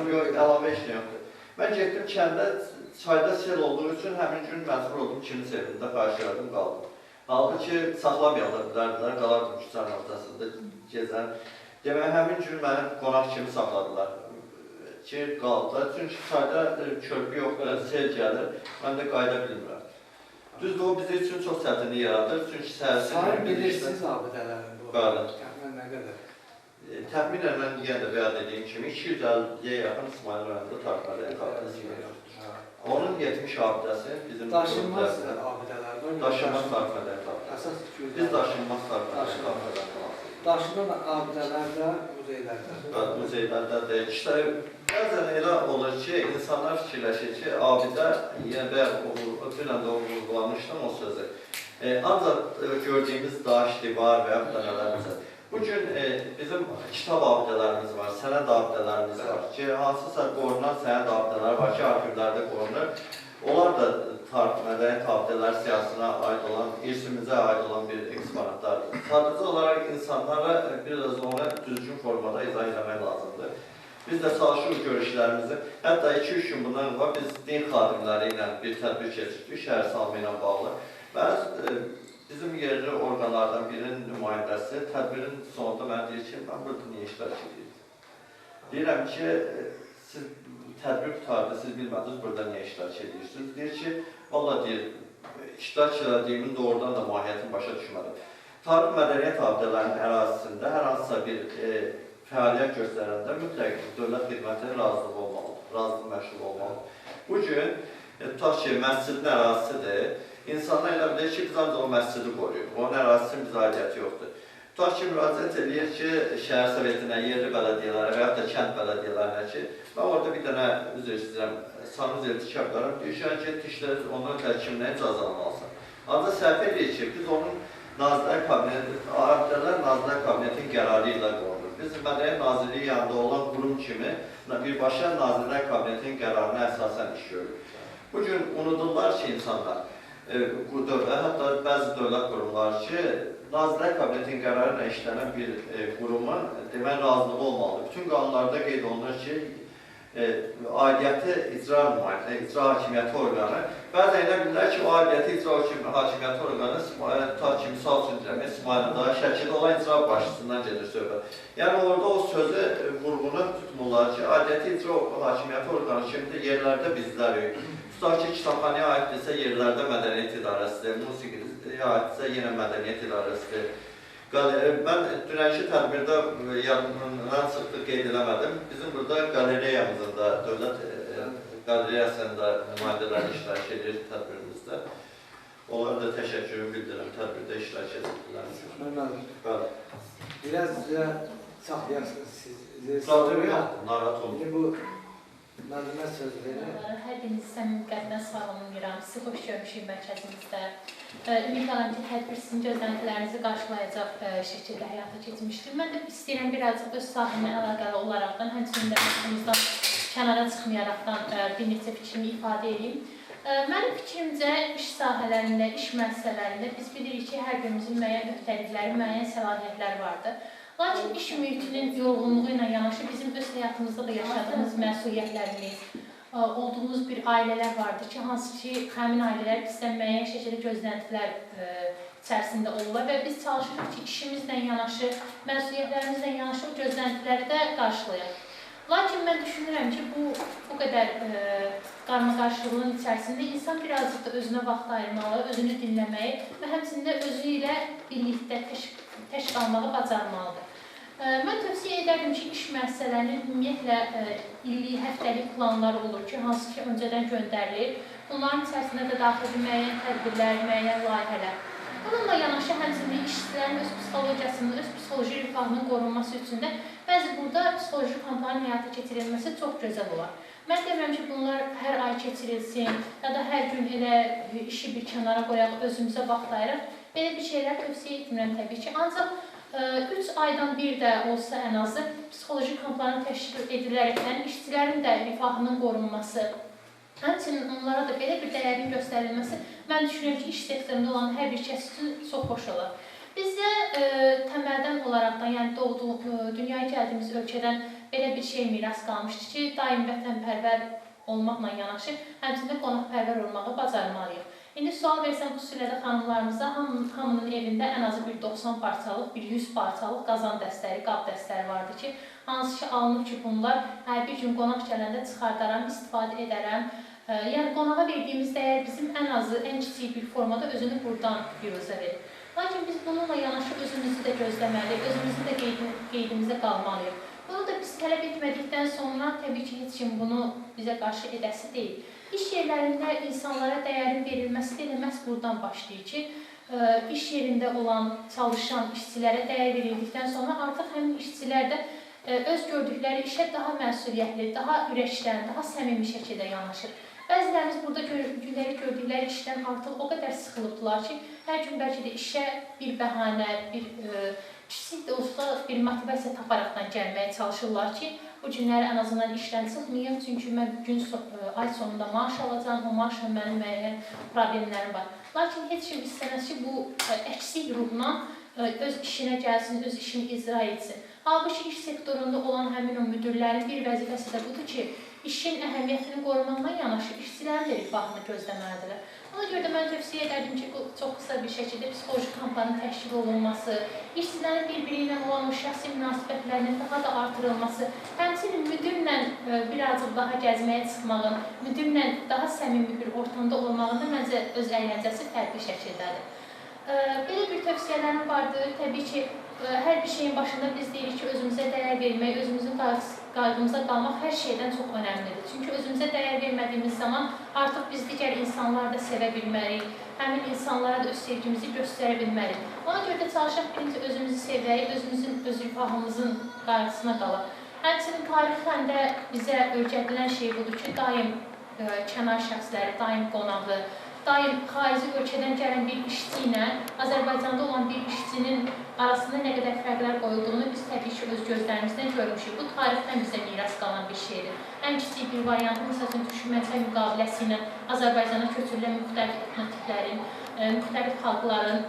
yox, əlavə heç nə yoxdur. Mən getdim kəndə, çayda sel olduğu üçün həmin gün məcbur oldum kiminsə evində xahiş elədim, qaldım. Halbuki saxlamaya da bilərdilər, qalardım küçənin ortasında gezən. Demək, həmin gün məni qonaq kimi saxladılar ki, qaldılar. Çünki çayda körpü yoxdur, sel gəlir, mən də qayıda bilmirəm. Düzdür, o bizim üçün çox çətinlik yaradır. Çünki səhərsi... Sayın bilirsiniz abidələrin bu? Bəli. Təxminən nə qədər? Təxminən mən yenə də bəyan dediyim kimi 250-yə yaxın İsmail rayonunda tarix mədəniyyət abidəsi mövcuddur. Onun 70 abidəsi bizim... Daşınmaz abidələr var. Daşınmaz tarix mədəniyyət abidəsi. Əsas 250. Biz daşınmaz tarix mədəniyyət abidələrini lazımdır. Daşınan abidələr də muzeylərdə. Bəli, muzeylərdə də. İşte, bəzən elə olur ki, insanlar fikirləşir ki, abidə, yəni bayaq dünən də vurğulamışdım o sözü. Ancaq gördüyümüz daş, divar və yaxud da nələrsə. Bugün bizim kitab abidələrimiz var, sənəd abidələrimiz var ki, hansısa qorunan sənəd abidələri var ki, arxivlərdə qorunur. Onlar da tarix, mədəniyyət abidələr siyahısına aid olan, irsimizə aid olan bir eksponatlardır. Sadəcə olaraq insanlara biraz onu düzgün formada izah eləmək lazımdır. Biz də çalışırıq görüşlərimizi. Hətta 2-3 gün bundan qabaq biz din xadimləri ilə bir tədbir keçirdik, şəhər salma ilə bağlı. Və bizim yerli orqanlardan birinin nümayəndəsi tədbirin sonunda mənə deyir ki, mən burada niyə iştirak edirdim? Deyirəm ki, siz tədbir qurtardı, siz bilmədiniz burada niyə iştirak edirsiniz? Deyir ki, valla deyir, iştirak elədiyimin doğrudan da mahiyyətini başa düşmədim. Tarix mədəniyyət abidələrinin ərazisində hər hansısa bir fəaliyyət göstərəndə mütləq dövlət xidmətinin razılığı olmalıdır, razılıq məşğul olmalıdır. Bugün, tutaq ki, məscidin ərazisidir, insanlar elə bilir ki, biz ancaq o məscidi qoruyuq, onun ərazisinin bizə aidiyyəti yoxdur. Tutaq ki, müraciət eləyir ki, şəhər sovetinə, yerli bələdiyyələrə və yaxud da kənd bələdiyyələrinə ki, mən orada bir dənə, üzr istəyirəm, sanuzel tikə bilərəm, deyir ki, get işlə, ondan ötəri kimdən icazə almalısan. Ancaq səhv eləyir ki, biz onun Nazirlər Kabineti, abidələr Nazirlər Kabinetinin qərarı ilə qorunur. Biz Mədəniyyət Nazirliyi yanında olan qurum kimi birbaşa Nazirlər Kabinetinin qərarına əsasən iş görürük. Bugün unudurlar ki, insanlar, Hətta bəzi dövlət qurumları ki, Nazirlər Kabinetinin qərarı ilə işlənən bir qurumun demək razılığı olmalıdır. Bütün qanunlarda qeyd olunur ki, aidiyyəti icra hakimiyyəti orqanı. Bəzən elə bilirlər ki, o aidiyyəti icra hakimiyyəti orqanı, ta ki, misal üçün deyirəm, İsmayılda, Şəkidə olan icra başçısından gedir söhbət. Yəni, orada o sözü vurğunu tutmurlar ki, aidiyyəti icra hakimiyyəti orqanı kimdir, yerlərdə bizlərik. Tutaq ki, kitabxanaya aiddirsə, yerlərdə mədəniyyət idarəsidir, musiqiyə aiddirsə, yenə mədəniyyət idarəsidir. Mən dünənki tədbirdə yadımdan çıxdı, qeyd eləmədim. Bizim burada qalereyamızın da, dövlət qalereyasının da nümayəndələri iştirak edir tədbirimizdə. Onlara da təşəkkürümü bildirirəm, tədbirdə iştirak edirlər. Bəli. Biraz saxlayasınız siz. Problem yoxdur, narahat olmayın. Bu müəllimə söz verir. Hər birinizi səmimi qəlbdən salamlayıram. Sizi xoş görmüşük mərkəzimizdə. Ümid edirəm ki, tədbir sizin gözləntilərinizi qarşılayacaq şəkildə həyata keçmişdir. Mən də istəyirəm birazcıq öz sahəmlə əlaqəli olaraqdan, həmçinin də mövzumuzdan kənara çıxmayaraqdan bir neçə fikrimi ifadə edeyim. Mənim fikrimcə, iş sahələrində, iş müəssisələrində biz bilirik ki, hər birimizin müəyyən öhdəlikləri, müəyyən səlahiyyətləri vardır. Lakin iş mühitinin yorğunluğu ilə yanaşı bizim öz həyatımızda da yaşadığımız məsuliyyətlərimiz, olduğumuz bir ailələr vardır ki, hansı ki, həmin ailələr bizdən müəyyən şəkildə gözləntilər içərisində olurlar və biz çalışırıq ki, işimizlə yanaşı, məsuliyyətlərimizlə yanaşı o gözləntiləri də qarşılayaq. Lakin mən düşünürəm ki, bu qədər qarmaqarışıqlığın içərisində insan birazcıq da özünə vaxt ayırmalı, özünü dinləməyi və həmçinin də özü ilə birlikdə tək qalmağı bacarmalıdır. Mən tövsiyə edərdim ki, iş müəssisələrinin ümumiyyətlə illik, həftəlik planları olur ki, hansı ki, öncədən göndərilir. Bunların içərisində də daxildir müəyyən tədbirlər, müəyyən layihələr. Bununla yanaşı həmçinin işçilərin öz psixologiyasının, öz psixoloji rifahının qorunması üçün də bəzi burada psixoloji kampların həyata keçirilməsi çox gözəl olar. Mən demirəm ki, bunlar hər ay keçirilsin ya da hər gün elə işi bir kənara qoyaq, özümüzə vaxt ayıraq. Belə bir şeylər tövsiyə etmirəm təbii ki. Ancaq 3 aydan bir də olsa ən azı psixoloji kampların təşkil edilərəkdən işçilərin də rifahının qorunması, həmçinin onlara da belə bir dəyərin göstərilməsi, mən düşünürəm ki, iş sektorunda olan hər bir kəs üçün çox xoş olar. Bizdə təməldən olaraqdan, yəni doğduğu, dünyaya gəldiyimiz ölkədən belə bir şey miras qalmışdı ki, daim vətənpərvər olmaqla yanaşı, həmçinin də qonaqpərvər olmağı bacarmalıyıq. İndi sual versəm xüsusilə də xanımlarımıza, hamının evində ən azı bir 90 parçalıq, bir 100 parçalıq qazan dəstəri, qab dəstəri vardı ki, hansı ki alınıb ki, bunlar hər bir gün qonaq gələndə çıxardaram, istifadə edərəm. Yəni qonağa verdiyimiz dəyər bizim ən azı, ən kiçik bir formada özünü buradan biruzə verir. Lakin biz bununla yanaşı özümüzü də gözləməli, özümüzü də qeydimizə qalmalıyıq. Bunu da biz tələb etmədikdən sonra təbii ki, heç kim bunu bizə qarşı edəsi deyil. İş yerlərində insanlara dəyərin verilməsi də məhz buradan başlayır ki, iş yerində olan, çalışan işçilərə dəyər verildikdən sonra artıq həmin işçilər də öz gördükləri işə daha məsuliyyətli, daha ürəkdən, daha səmimi şəkildə yanaşır. Bəzilərimiz burada gündəlik gördükləri işdən artıq o qədər sıxılıbdılar ki, hər gün bəlkə də işə bir bəhanə, bir kiçik də olsa bir motivasiya taparaqdan gəlməyə çalışırlar ki, bu günləri ən azından işdən çıxmayım, çünki mən ay sonunda maaş alacağam, o maaşla mənim müəyyən problemlərim var. Lakin heç kim istəməz ki, bu əksik ruhla öz işinə gəlsin, öz işini icra etsin. Halbuki iş sektorunda olan həmin o müdirlərin bir vəzifəsi də budur ki, işin əhəmiyyətini qorumaqla yanaşı işçilərin də rifahını gözləməlidirlər. Ona görə də mən tövsiyə edərdim ki, çox qısa bir şəkildə psixoloji kampların təşkil olunması, işçilərin bir-biri ilə olan o şəxsi münasibətlərinin daha da artırılması, həmçinin müdirlə birazcıq daha gəzməyə çıxmağın, müdirlə daha səmimi bir ortamda olmağın da məncə öz əyləncəsi fərqli şəkildədir. Belə bir tövsiyələrim vardır. Təbii ki, hər bir şeyin başında biz deyirik ki, özümüzə dəyər vermək, özümüzün qayğımıza qalmaq hər şeydən çox önəmlidir. Çünki özümüzə dəyər vermədiyimiz zaman artıq biz digər insanları da sevə bilməliyik, həmin insanlara da öz sevgimizi göstərə bilməliyik. Ona görə də çalışaq birinci özümüzü sevək, özümüzün, öz rifahımızın qayğısına qalaq. Həmçinin tarixən də bizə öyrədilən şey budur ki, daim kənar şəxsləri, daim qonağı, Daim xarici ölkədən gələn bir işçi ilə Azərbaycanda olan bir işçinin arasında nə qədər fərqlər qoyulduğunu biz təbii ki, öz gözlərimizdən görmüşük. Bu tarixdən bizə miras qalan bir şeydir. Ən kiçik bir variantı, məsəl üçün, Türkmənçay müqaviləsi ilə Azərbaycana köçürülən müxtəlif etnotiplərin, müxtəlif xalqların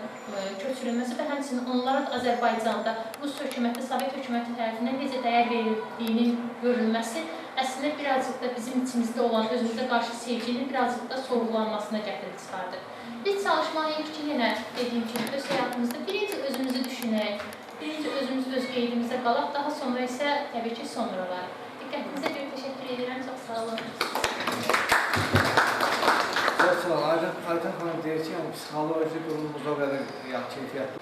köçürülməsi və həmçinin onlara da Azərbaycanda Rus hökuməti, Sovet hökuməti tərəfindən necə dəyər verildiyinin görülməsi əslində birazcıq da bizim içimizdə olan özümüzə qarşı sevginin birazcıq da sorğulanmasına gətirib çıxardır. Biz çalışmalıyıq ki, yenə dediyim kimi öz həyatımızda birinci özümüzü düşünək, birinci özümüz öz qeydimizə qalaq, daha sonra isə təbii ki, sonralar. Diqqətinizə görə təşəkkür edirəm, çox sağ olun. Çox sağ olun. Aydan xanım deyir ki, yəni, psixoloji qurumumuz o qədər keyfiyyətli.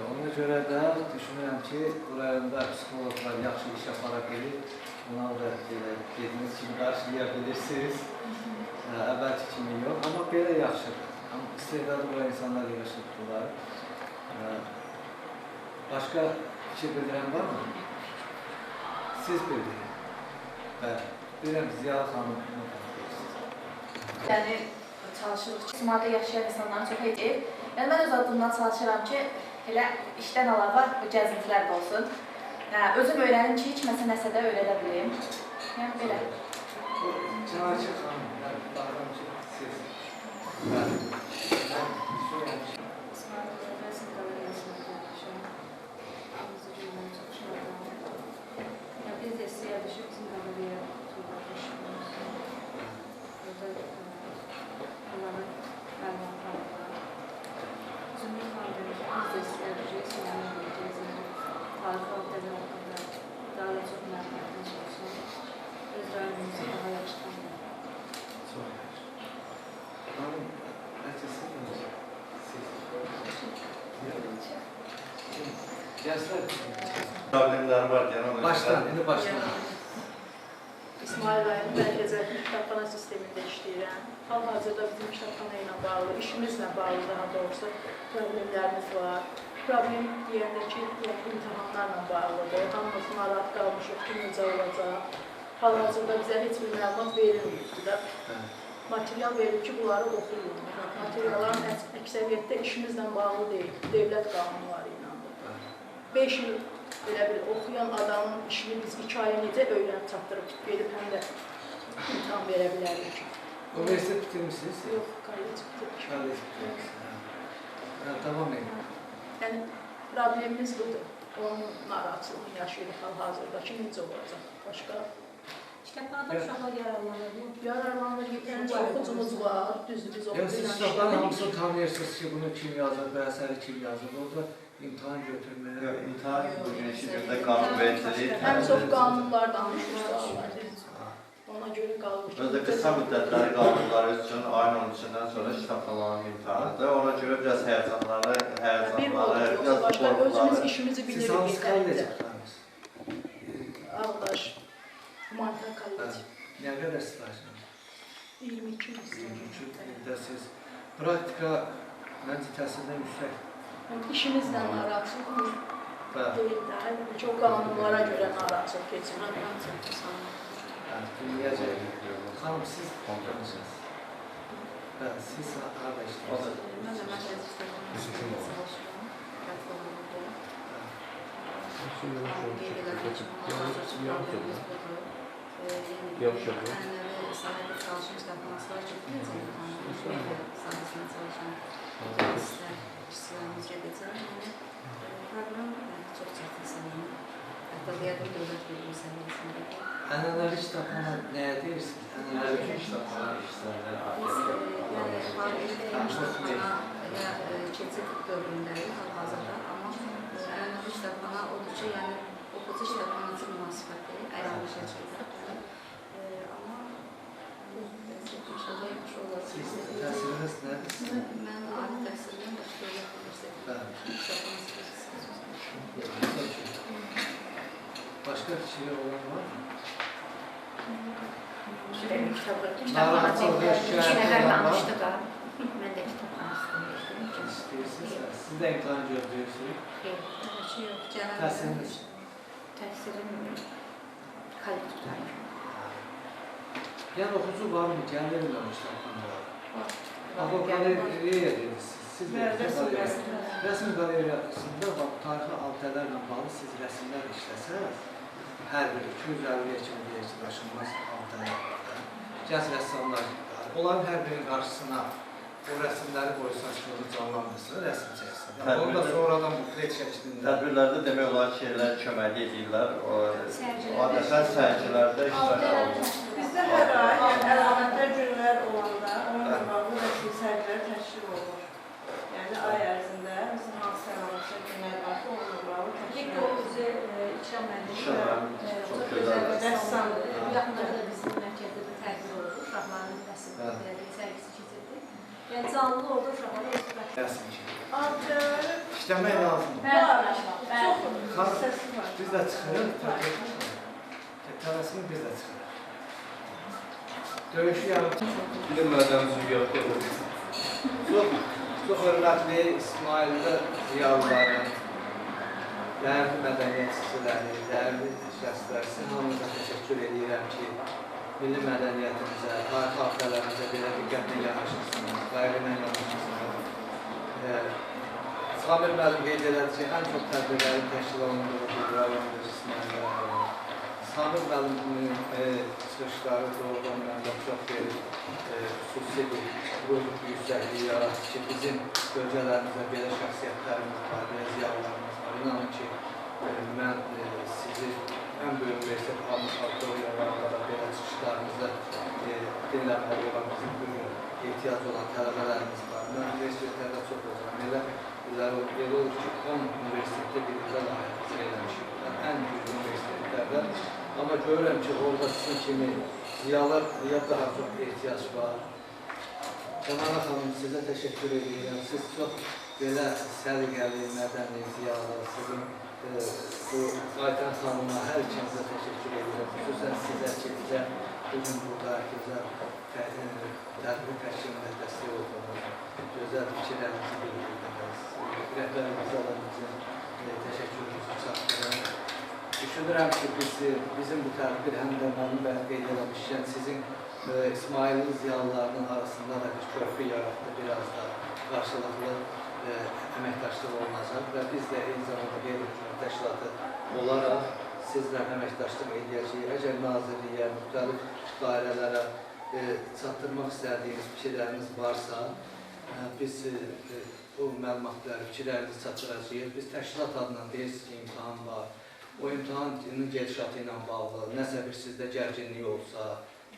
Ona görə də düşünürəm ki, bu rayonda psixoloqlar yaxşı iş apara bilir. Buna da dediyiniz kimi qarşılaya bilirsiniz. Əvvəlki kimi yox, amma belə yaxşıdır. Amma istedadlı olan insanlar yığışıbdılar. Başqa fikir bildirən var mı? Siz bildirin. Bəli. Bilirəm, Ziya xanım bunu tanıyırsınız. Yəni, çalışırıq ki, İctimaiyyətdə yaşayan insanların çox ev. Yəni, mən öz adımdan çalışıram ki, elə işdən əlavə bu gəzintilər də olsun. Özüm öyrənim ki, kiməsə nəsə də öyrədə bilim. Yəni, belə. Cənabçı xanım, mən baxıram ki, siz. Bəli. İsmail Rəsm qalereyasına gəlmişəm. Hamımızı görmək çox şadam. Biz də istəyə düşüb bizim qalereyaya tutulaşmışıq. Burada onların məlumatları var. Zümrüd xanım demiş, biz də istəyə düşürük, sinəmə verəcəyik. Tarix abidələr haqqında daha da çox məlumatımız olsun. Öz rayonumuzu daha yaxşı tanıyalım. Çox yaxşı. Xanım, bəlkə siz danışın. Siz. Gənclər. Problemlər var. Başdan, indi başdan. İsmail rayonu mərkəzi kitabxana sistemində işləyirəm. Hal-hazırda bizim kitabxana ilə bağlı, işimizlə bağlı daha doğrusu problemlərimiz var. Problem deyəndə ki, yəni, imtahanlarla bağlıdır. Hamımız narahat qalmışıq ki, necə olacaq. Hal-hazırda bizə heç bir məlumat verilməyibdir də. Material verilib ki, bunları oxuyun. Materialların əksəriyyətdə işimizlə bağlı deyil, dövlət qanunları ilədir. 5 il belə bir oxuyan adamın işini biz 2 aya necə öyrənib çatdırıb gedib həm də imtahan verə bilərik. Universitet bitirmişsiniz? Yox, kollec bitirmişəm. Kollec bitirmişsiniz. Davam edin. Yəni, problemimiz budur. Onun narahatçılığını yaşayırıq hal-hazırda ki, necə olacaq? Başqa? Kitabxanada uşaqlar yararlanır mı? Yararlanır, yetərincə oxucumuz var, düzdür, biz oxuyuruz. Yəni, siz kitabların hamısını tanıyırsınız ki, bunu kim yazır, bu əsəri kim yazır, orada imtahan götürməyə... Yox, imtahan bugünkü gündə qanunvericilik... Həm çox qanunlar danışır suallar. Ona görə qalır. Özdə qısa müddətləri qanunları üçün, ayın 13-dən sonra kitabxanaların imtahanıdır. Ona görə biraz həyəcanları, biraz qorxuları... Özümüz işimizi bilirik. Siz hansı kollec qurtarmısınız? Ağdaş, Humanitar kollec. Nə qədər stajınız? 22 il. 22 ildə siz. Praktika, məncə, təhsildən yüksək. İşimizlə narahatçılıq deyil də, çox qanunlara görə narahatçılıq keçirir. Dinləyəcək. Xanım, siz danışırsınız. Bəli, siz harada işləyirsiniz? Mən də mərkəz işləyirsiniz, çalışıram. Kitabxanada. Qeyd eləmək üçün, problemimiz budur. Ənənəvi sahədə çalışan kitabxanasılar getməyəcək, media sahəsində çalışan işçilərimiz gedəcək. Problem çox çətin səviyyənin, hətta deyərdim dövlət birliyi səviyyəsindədir. Ənənəvi kitabxana nəyə deyirsiniz? Ənənəvi kitabxana işçilərinin Yəni, kitabxana keçid dövründəyik hal-hazırda, amma ənənəvi kitabxana odur ki, yəni oxucu kitabxanaçı münasibəti əyani şəkildə. Amma inşallah yaxşı olacaq. Siz təhsiliniz nədir? Mən ali təhsilim Bakı Dövlət Universitetində kitabxanası ixtisasıyam. Başqa fikri olan var mı? Kitabxana iki nəfər danışdı da. Mən də kitabxanasını işləyirəm. İstəyirsiniz? Siz də imtahan gözləyirsiniz? Xeyr. Yox. Təhsiliniz? Təhsilim kollec qurtarmışam. Yəni oxucu varmı? Gəlirmi o kitabxanalara? Var. O qalereya dediniz. Siz rəsm qalereyasında tarixi abidələrlə bağlı siz rəsmlər işləsəz, hər bir 250-yə kimi deyək ki, daşınmaz abidələr var da. Gənc rəssamlar, onların hər birinin qarşısına o rəsmləri qoysan ki, onu canlandırsın, rəsm çəksin. Yəni, onu da sonradan buklet şəklində. Tədbirlərdə demək olar ki, elə köməklik edirlər. Adətən sərgilərdə işlər olunur. Bizdə hər ay, yəni əlamətlər günlər olanda onunla bağlı rəsm sərgilər təşkil olunur. Yəni ay ərzində, məsələn, hansı əlamətlər günlər varsa onunla bağlı təşkil olunur. Özü İkram müəllim çox gözəl rəssamdır. Bu yaxınlarda bizim mərkəzdə də tədbir oldu. Uşaqların rəsm sərgisi keçirdi. Yəni canlı orada uşaqlara özü rəsm çəkir. Abidələri İşləmək lazımdır. Çox hissəsi var. Biz də çıxırıq, tələsini biz də çıxırıq. Döyüşü yarım. Bilmədən züyyətdə olur. Çox hörmətli İsmaildə ziyalıları, dəyərli mədəniyyətçiləri, dəyərli şəxslər, sizin hamınıza təşəkkür edirəm ki, milli mədəniyyətimizə, tarixi abidələrimizə belə diqqətlə yanaşırsınız, qayğı ilə yanaşırsınız. Samir müəllim qeyd elədi ki, ən çox tədbirlərin təşkil olunduğu bir rayondur İsmaildə. Samir müəllimin çıxışları doğrudan məndə çox verir, xüsusi bir ruh yüksəkliyi yaratdı ki, bizim bölgələrimizdə belə şəxsiyyətlərimiz var, belə ziyalılarımız var. İnanın ki, mən sizi ən böyük universitet auditoriyalarında da belə çıxışlarınızı dinləməli olan bizim bugün ehtiyac olan tələbələrimiz var. Mən universitetlərdə çox oluram. Elə illər olur ki, 10 universitetdə bir ildə layihə eləmişik. Ən güclü universitetlərdə. Amma görürəm ki, orada sizin kimi ziyalıya daha çox ehtiyac var. Kəmala xanım, sizə təşəkkür edirəm. Siz çox belə səliqəli, mədəni, ziyalı, sizin bu Aytən xanıma hər ikinizə təşəkkür edirəm. Xüsusən sizə ki, bizə bugün burada gözəl tədbir təşkilində dəstək oldunuz, gözəl fikirlərinizi bildirdiniz, rəhbərimizə də bizim təşəkkürümüzü çatdırın. Düşünürəm ki, bizim bu tədbir həm də mənim bəy qeyd eləmişkən sizin İsmailin ziyalılarının arasında da bir körpü yaratdı, biraz da qarşılıqlı əməkdaşlıq olunacaq və biz də eyni zamanda qeyri-hökumət təşkilatı olaraq sizlə əməkdaşlıq edəcəyik. Əgər nazirliyə, müxtəlif dairələrə çatdırmaq istədiyiniz fikirləriniz varsa, biz bu məlumatları, fikirlərinizi çatdıracağıq. Biz təşkilat adından deyirsiniz ki, imtahan var. O imtahanın gedişatı ilə bağlı nəsə bir sizdə gərginlik olsa,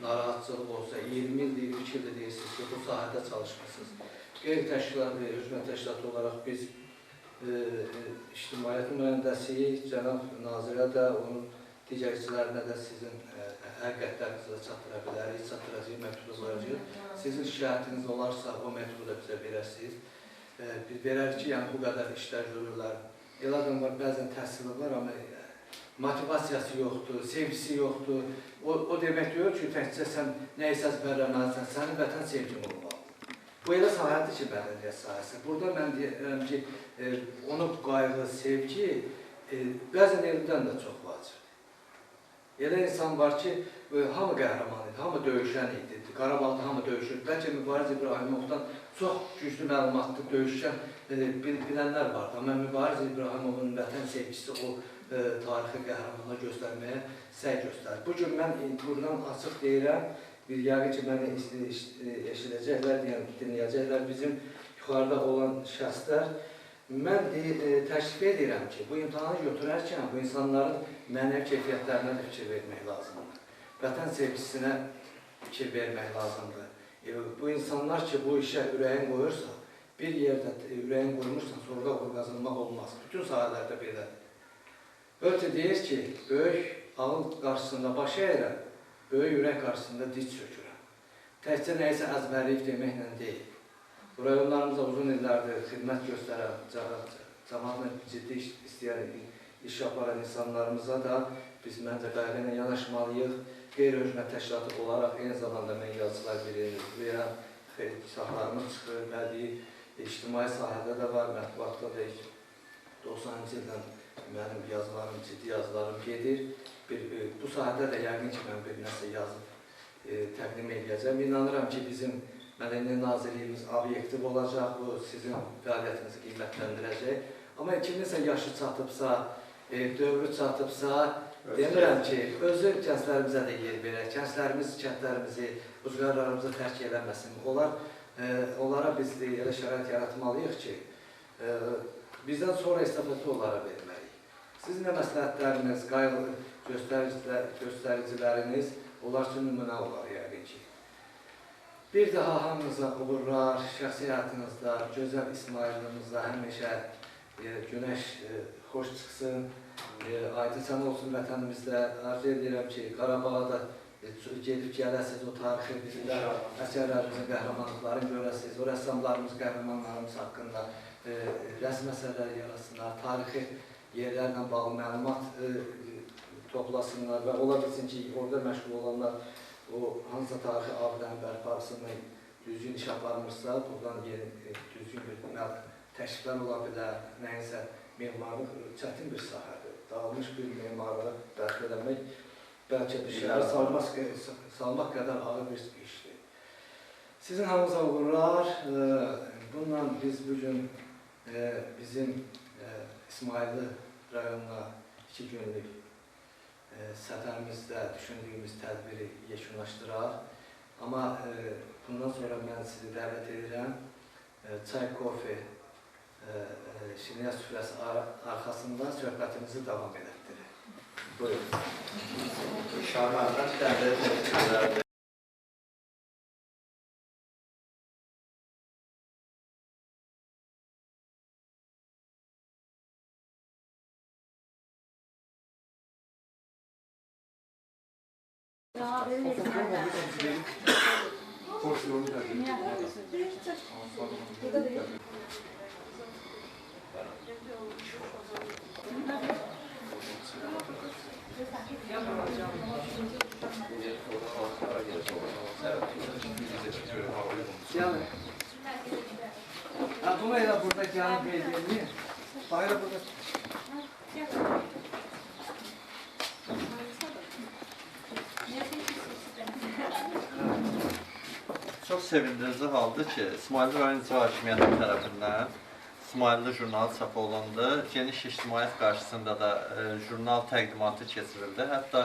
narahatçılıq olsa, 20 ildir, 22 ildir deyirsiniz ki, bu sahədə çalışmısınız. Qeyri-təşkilat, hökumət təşkilatı olaraq biz ictimaiyyət nümayəndəsiyik, cənab nazirə də, onun digərçilərinə də sizin həqiqətlərinizi də çatdıra bilərik, çatdıracağıq, məktubu qoyacağıq. Sizin şikayətiniz olarsa, o məktubu da bizə verəsiniz. Biz verərik ki, yəni bu qədər işlər görürlər. Elə adam var, bəzən təhsili var, amma motivasiyası yoxdur, sevgisi yoxdur. O demək deyil ki, təkcə sən nəyisə əzbərləməlisən, sənin vətən sevgin olmalıdır. Bu elə sahədir ki, mədəniyyət sahəsi. Burada mən deyirəm ki, onu qayğı, sevgi bəzən elmdən də çox vacibdir. Elə insan var ki, hamı qəhrəman idi, hamı döyüşən idi, Qarabağda hamı döyüşür. Bəlkə Mübariz İbrahimovdan çox güclü məlumatlı döyüşən bilənlər vardı. Amma Mübariz İbrahimovun vətən sevgisi o tarixi qəhrəmanlar göstərməyə səy göstərir. Bugün mən buradan açıq deyirəm, bir yəqin ki, məni eşidəcəklər, dinləyəcəklər bizim yuxarıda olan şəxslər. Mən təklif edirəm ki, bu imtahanı götürərkən bu insanların mənəvi keyfiyyətlərinə də fikir vermək lazımdır. Vətən sevgisinə fikir vermək lazımdır. Bu insanlar ki, bu işə ürəyin qoyursa, bir yerdə ürəyin qoymursan, sonra o qazanmaq olmaz. Bütün sahələrdə belədir. Höte deyir ki, böyük ağıl qarşısında baş əyirəm, böyük ürək qarşısında diz çökürəm. Təkcə nəyisə əzbərliyib deməklə deyil. Bu rayonlarımıza uzun illərdir xidmət göstərən, cəmaatla ciddi iş istəyən, iş aparan insanlarımıza da biz məncə qayğı ilə yanaşmalıyıq. Qeyri-hökumət təşkilatı olaraq eyni zamanda mən Yazıçılar Birliyinin üzvüyəm, xeyirxahlarımız çıxır, bədii, ictimai sahədə də var, mətbuatda da 90-cı ildən mənim yazılarım, ciddi yazılarım gedir. Bu sahədə də yəqin ki, mən bir nəsə yazıb təqdim edəcəm. İnanıram ki, bizim Mədəniyyət Nazirliyimiz obyektiv olacaq, bu sizin fəaliyyətinizi qiymətləndirəcək. Amma kiminsə yaşı çatıbsa, dövrü çatıbsa, demirəm ki, özü gənclərimizə də yer verək, gənclərimiz kəndlərimizi, ucqarlarımızı tərk eləməsin. Onlara biz elə şərait yaratmalıyıq ki, bizdən sonra estafeti onlara verməliyik. Sizin də məsləhətləriniz, qayğı göstəriciləriniz onlar üçün nümunə olar yəqin ki. Bir daha hamınıza uğurlar, şəxsi həyatınızda, gözəl İsmayıllımızda həmişə günəş xoş çıxsın, aydın sənə olsun vətənimizdə. Arzu edirəm ki, Qarabağa da gedib gələsiniz, o tarixi bizim də əsgərlərimizin qəhrəmanlıqlarını görəsiniz, o rəssamlarımız, qəhrəmanlarımız haqqında rəsm əsərləri yarasınlar, tarixi yerlərlə bağlı məlumat toplasınlar və ola bilsin ki, orada məşğul olanlar o hansısa tarixi abidənin bərpasını düzgün iş aparmırsa, buradan yeni düzgün bir təşriflər ola bilər, nəyinsə memarlıq çətin bir sahədir. Dağılmış bir memarlığı bərpa eləmək bəlkə bir şəhər salmaq qədər ağır bir işdir. Sizin hamınıza uğurlar. Bununla biz bugün bizim İsmayıllı rayonuna 2 günlük səfərimizdə düşündüyümüz tədbiri yekunlaşdıraq. Amma bundan sonra mən sizi dəvət edirəm. Çay, kofe, şirniyyat süfrəsi arxasında söhbətimizi davam elətdirir. Buyurun. Şahmandan dəvət edirəm. Gəlin. Bunu elə burada gəlin qeyd edin. Bax elə burada. Çox sevindirici haldır ki, İsmayıllı rayon İcra Hakimiyyəti tərəfindən İsmayıllı jurnalı çap olundu. Geniş ictimaiyyət qarşısında da jurnal təqdimatı keçirildi. Hətta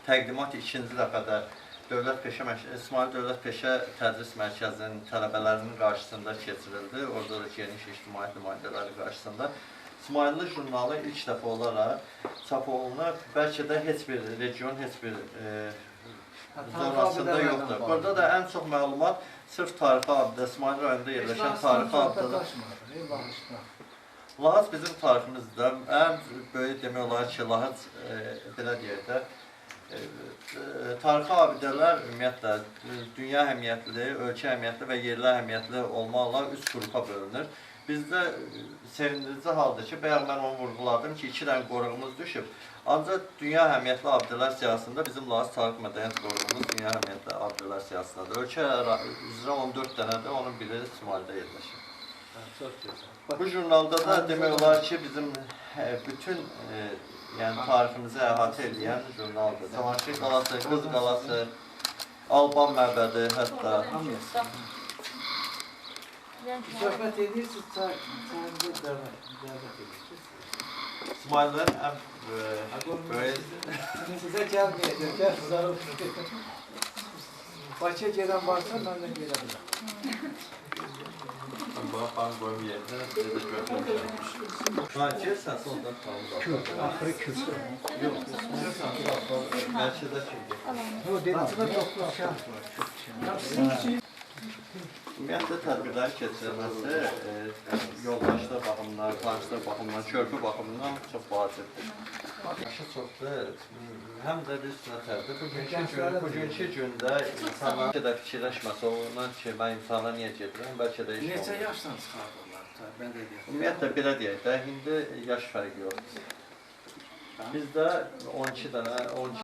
təqdimat ikinci dəfə də İsmayıllı Dövlət Peşə Tədris Mərkəzinin tələbələrinin qarşısında keçirildi. Orada da geniş ictimaiyyət nümayəndələri qarşısında. İsmayıllı jurnalı ilk dəfə olaraq çap olunub. Bəlkə də heç bir region, heç bir zonasında yoxdur. Burada da ən çox məlumat sırf tarixi abidə, İsmayıllı rayonunda yerləşən tarixi abidələr. Lahıc bizim tariximizdə ən böyük demək olar ki, Lahıc, belə deyək də, tarixi abidələr ümumiyyətlə dünya əhəmiyyətli, ölkə əhəmiyyətli və yerli əhəmiyyətli olmaqla 3 qrupa bölünür. Bizdə sevindirici haldır ki, bayaq mən onu vurğuladım ki, 2 dənə qoruğumuz düşüb. Ancaq dünya əhəmiyyətli abidələr siyahısında bizim Lahıc Tarix Mədəniyyət Qoruğumuz dünya əhəmiyyətli abidələr siyahısındadır. Ölkə üzrə 14 dənədir, onun biri İsmayılda yerləşir. Çox gözəl. Bu jurnalda da demək olar ki, bizim bütün tariximizi əhatə edən jurnaldır. Cavanşir qalası, Qız qalası, Alban məbədi hətta. Söhbət edirsiniz, çayımıza dəvət edirsiniz. İsmayılın ən böyük... Sizə gəlməyəcək, gəl sizə. Bakıya gedən varsa, mən də gedə bilərəm. Mən buna xanım qoyum yerinə, sizə də götürmüşəm. Ha, gəlsən, sondan xanım qalxar. Axırı kürsü. Yox, gəlsən, mərkəzə kimdir? Bakıda çoxlu şəxs var. Ümumiyyətlə, tədbirlərin keçirilməsi yoldaşlar baxımından, tanışlar baxımından, körpü baxımından çox vacibdir. Yaşı çoxdur, həm də bir üstünə tədbir. Bugünkü gündə insanlar bəlkə də fikirləşməsə ondan ki, mən imtahana niyə gedirəm, bəlkə də iş olmur. Neçə yaşdan çıxardırlar? Mən də deyəm. Ümumiyyətlə, belə deyək də, indi yaş fərqi yoxdur. Bizdə 12 dənə, 12